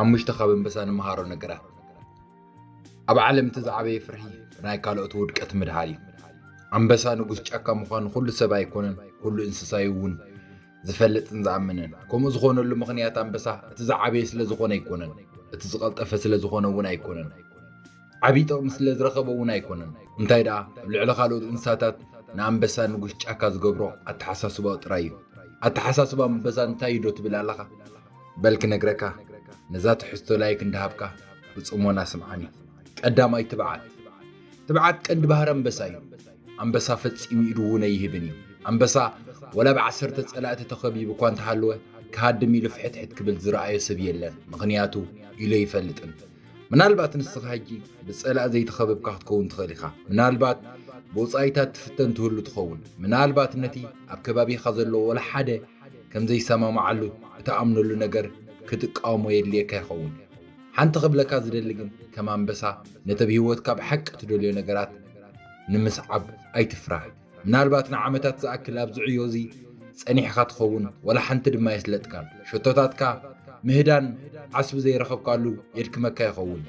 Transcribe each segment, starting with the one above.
ሓሙሽተ ካብ ኣንበሳ ንመሃሮ ነገራት። ኣብ ዓለም እቲ ዝዓበየ ፍርሒ ናይ ካልኦት ውድቀት ምድሃል እዩ። ኣንበሳ ንጉስ ጫካ ምዃኑ ኩሉ ሰብ ኣይኮነን፣ ኩሉ እንስሳ እዩ እውን ዝፈልጥን ዝኣምንን። ከምኡ ዝኾነሉ ምኽንያት ኣንበሳ እቲ ዝዓበየ ስለ ዝኾነ ኣይኮነን፣ እቲ ዝቐልጠፈ ስለ ዝኾነ እውን ኣይኮነን፣ ዓብዪ ጥቕሚ ስለ ዝረኸበ እውን ኣይኮነን። እንታይ ደኣ ኣብ ልዕሊ ካልኦት እንስሳታት ንኣንበሳ ንጉስ ጫካ ዝገብሮ ኣተሓሳስባኡ ጥራይ እዩ። ኣተሓሳስባ ኣንበሳ እንታይ እዩ ዶ ትብል ኣለኻ? በል ክነግረካ፣ ነዛ ትሕዝቶ ላይክ እንዳሃብካ ብጽሞና ስምዓኒ። ቀዳማይ ትብዓት። ትብዓት ቀንዲ ባህሪ ኣንበሳ እዩ። ኣንበሳ ፈጺሙ ኢዱ እውን ኣይህብን እዩ። ኣንበሳ ወላ ብዓሰርተ ጸላእቲ ተኸቢቡ እኳ እንተሃለወ ክሃድም ኢሉ ፍሕትሕት ክብል ዝረኣዮ ሰብ የለን። ምኽንያቱ ኢሉ ኣይፈልጥን። ምናልባት ንስኻ ሕጂ ብጸላእ ዘይተኸበብካ ክትከውን ትኽእል ኢኻ። ምናልባት ብወጻኢታት ትፍተን ትህሉ ትኸውን። ምናልባት ነቲ ኣብ ከባቢኻ ዘሎ ወላ ሓደ ከም ዘይሰማምዓሉ እትኣምነሉ ነገር ክትቃወሞ የድልየካ ይኸውን። ሓንቲ ክብለካ ዝደሊ ግን ከም ኣንበሳ ነቲ ኣብ ህይወትካ ብሓቂ ትደልዮ ነገራት ንምስዓብ ኣይትፍራህ። ምናልባት ንዓመታት ዝኣክል ኣብዚ ዕዮ እዚ ጸኒሕካ ትኸውን፣ ወላ ሓንቲ ድማ የስለጥካን። ሸቶታትካ ምህዳን ዓስቢ ዘይረኸብካሉ የድክመካ ይኸውን።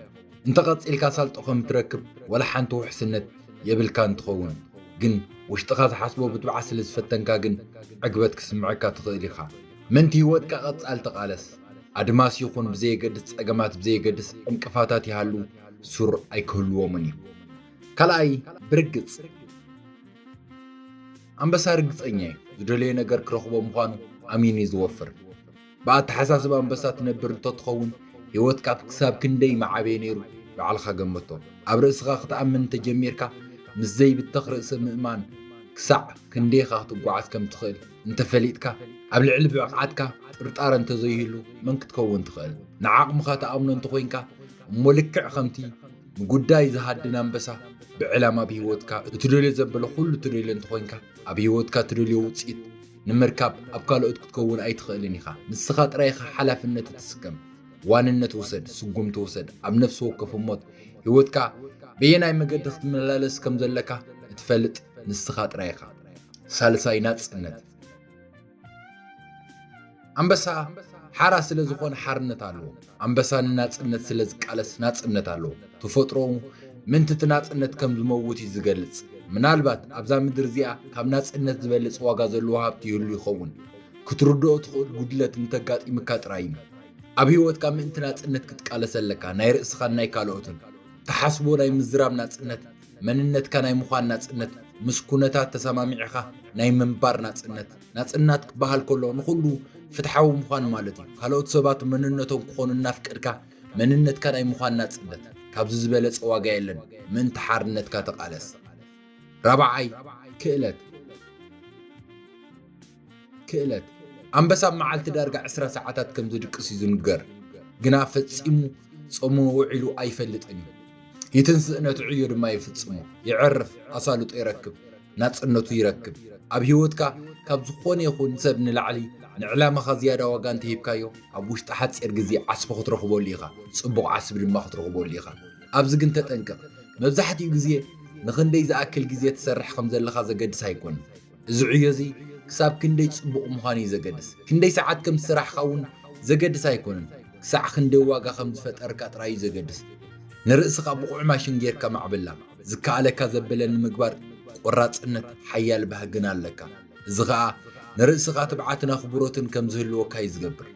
እንተቐጺልካ ሳልጦ ከም ትረክብ ወላ ሓንቲ ውሕስነት የብልካን ትኸውን። ግን ውሽጥኻ ዝሓስቦ ብትብዓት ስለ ዝፈተንካ ግን ዕግበት ክስምዐካ ትኽእል ኢኻ። ምእንቲ ህይወትካ ቀጻል ተቓለስ። ኣድማስ ይኹን ብዘየገድስ፣ ጸገማት ብዘየገድስ፣ ዕንቅፋታት ይሃሉ ሱር ኣይክህልዎምን እዩ። ካልኣይ ብርግጽ። ኣንበሳ ርግጸኛ እዩ። ዝደለዮ ነገር ክረኽቦ ምዃኑ ኣሚኑ እዩ ዝወፍር። ብኣተሓሳስባ ኣንበሳ ትነብር እንተትኸውን ህይወትካ ክሳብ ክንደይ ምዓበየ ነይሩ ባዕልኻ ገመቶ። ኣብ ርእስኻ ክትኣምን እንተጀሚርካ ምስ ዘይብተኽ ርእሰ ምእማን ክሳዕ ክንደይ ኢኻ ክትጓዓዝ ከም ትኽእል እንተፈሊጥካ ኣብ ልዕሊ ብቕዓትካ ጥርጣረ እንተዘይህሉ መን ክትከውን ትኽእል? ንዓቕምኻ ትኣምኖ እንተኾይንካ እሞ ልክዕ ከምቲ ንጉዳይ ዝሃድን ኣንበሳ ብዕላማ ኣብ ህይወትካ እትደልዮ ዘበለ ኩሉ ትደልዮ እንተኾይንካ ኣብ ህይወትካ ትደልዮ ውፅኢት ንምርካብ ኣብ ካልኦት ክትከውን ኣይትኽእልን ኢኻ። ንስኻ ጥራይ ኢኻ ሓላፍነት እትስከም። ዋንነት ውሰድ፣ ስጉምቲ ውሰድ። ኣብ ነፍሲ ወከፍ እሞት ህይወትካ በየናይ መገዲ ክትመላለስ ከም ዘለካ እትፈልጥ ንስኻ ጥራይ ኢኻ። ሳልሳይ ናጽነት። ኣንበሳ ሓራ ስለ ዝኾነ ሓርነት ኣለዎ። ኣንበሳ ንናጽነት ስለ ዝቃለስ ናጽነት ኣለዎ። ተፈጥሮኡ ምእንቲ እቲ ናጽነት ከም ዝመውት እዩ ዝገልጽ። ምናልባት ኣብዛ ምድሪ እዚኣ ካብ ናጽነት ዝበልጽ ዋጋ ዘለዎ ሃብቲ ይህሉ ይኸውን። ክትርድኦ ትኽእል ጉድለት እንተጋጢምካ ጥራይ እዩ። ኣብ ህይወትካ ምእንቲ ናጽነት ክትቃለስ ኣለካ። ናይ ርእስኻን ናይ ካልኦትን። ትሓስቦ ናይ ምዝራብ ናጽነት፣ መንነትካ ናይ ምዃን ናጽነት፣ ምስ ኩነታት ተሰማሚዕኻ ናይ ምንባር ናጽነት። ናጽነት ክበሃል ከሎ ንኹሉ ፍትሓዊ ምዃን ማለት እዩ። ካልኦት ሰባት መንነቶም ክኾኑ እናፍቀድካ መንነትካ ናይ ምዃን ናጽነት። ካብዚ ዝበለጸ ዋጋ የለን። ምእንቲ ሓርነትካ ተቓለስ። ራብዓይ ክእለት። ክእለት። ኣንበሳ ኣብ መዓልቲ ዳርጋ ዕስራ ሰዓታት ከም ዝድቅስ እዩ ዝንገር። ግና ፈጺሙ ጾሙ ውዒሉ ኣይፈልጥን እዩ። ይትንስእ ነቲ ዕዮ ድማ ይፍጽሞ። ይዕርፍ፣ ኣሳልጦ ይረክብ፣ ናጽነቱ ይረክብ። ኣብ ህይወትካ ካብ ዝኾነ ይኹን ሰብ ንላዕሊ ንዕላማኻ ዝያዳ ዋጋ እንተሂብካዮ ኣብ ውሽጢ ሓጺር ግዜ ዓስቢ ክትረኽበሉ ኢኻ። ጽቡቕ ዓስቢ ድማ ክትረኽበሉ ኢኻ። ኣብዚ ግን ተጠንቀቕ። መብዛሕትኡ ግዜ ንኽንደይ ዝኣክል ግዜ ትሰርሕ ከም ዘለኻ ዘገድስ ኣይኮነን። እዚ ዕዮ እዚ ክሳብ ክንደይ ጽቡቕ ምዃኑ እዩ ዘገድስ። ክንደይ ሰዓት ከም ዝሰራሕካ እውን ዘገድስ ኣይኮነን። ክሳዕ ክንደይ ዋጋ ከም ዝፈጠርካ ጥራይ እዩ ዘገድስ። ንርእስኻ ብቑዕ ማሽን ጌርካ ማዕብላ። ዝከኣለካ ዘበለ ንምግባር ቆራጽነት ሓያል ባህግን ኣለካ። እዚ ኸኣ ንርእስኻ ትብዓትን ኣኽብሮትን ከም ዝህልወካ እዩ ዝገብር።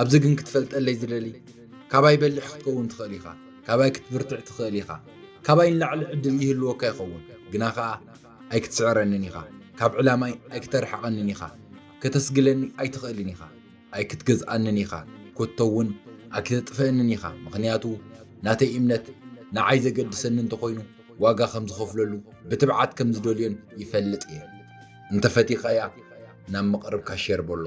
ኣብዚ ግን ክትፈልጠለይ ዝደሊ፣ ካባይ በሊሕ ክትከውን ትኽእል ኢኻ፣ ካባይ ክትብርትዕ ትኽእል ኢኻ፣ ካባይ ንላዕሊ ዕድል ይህልወካ ይኸውን። ግና ኸኣ ኣይክትስዕረንን ኢኻ፣ ካብ ዕላማይ ኣይክተርሕቐንን ኢኻ፣ ከተስግለኒ ኣይትኽእልን ኢኻ፣ ኣይክትገዝኣንን ኢኻ፣ ኮቶ እውን ኣይክተጥፍእንን ኢኻ። ምኽንያቱ ናተይ እምነት ንዓይ ዘገድሰኒ እንተኾይኑ ዋጋ ከም ዝኸፍለሉ ብትብዓት ከም ዝደልዮን ይፈልጥ እየ። እንተፈቲኻያ ናብ መቕርብካ ሼር በሎ።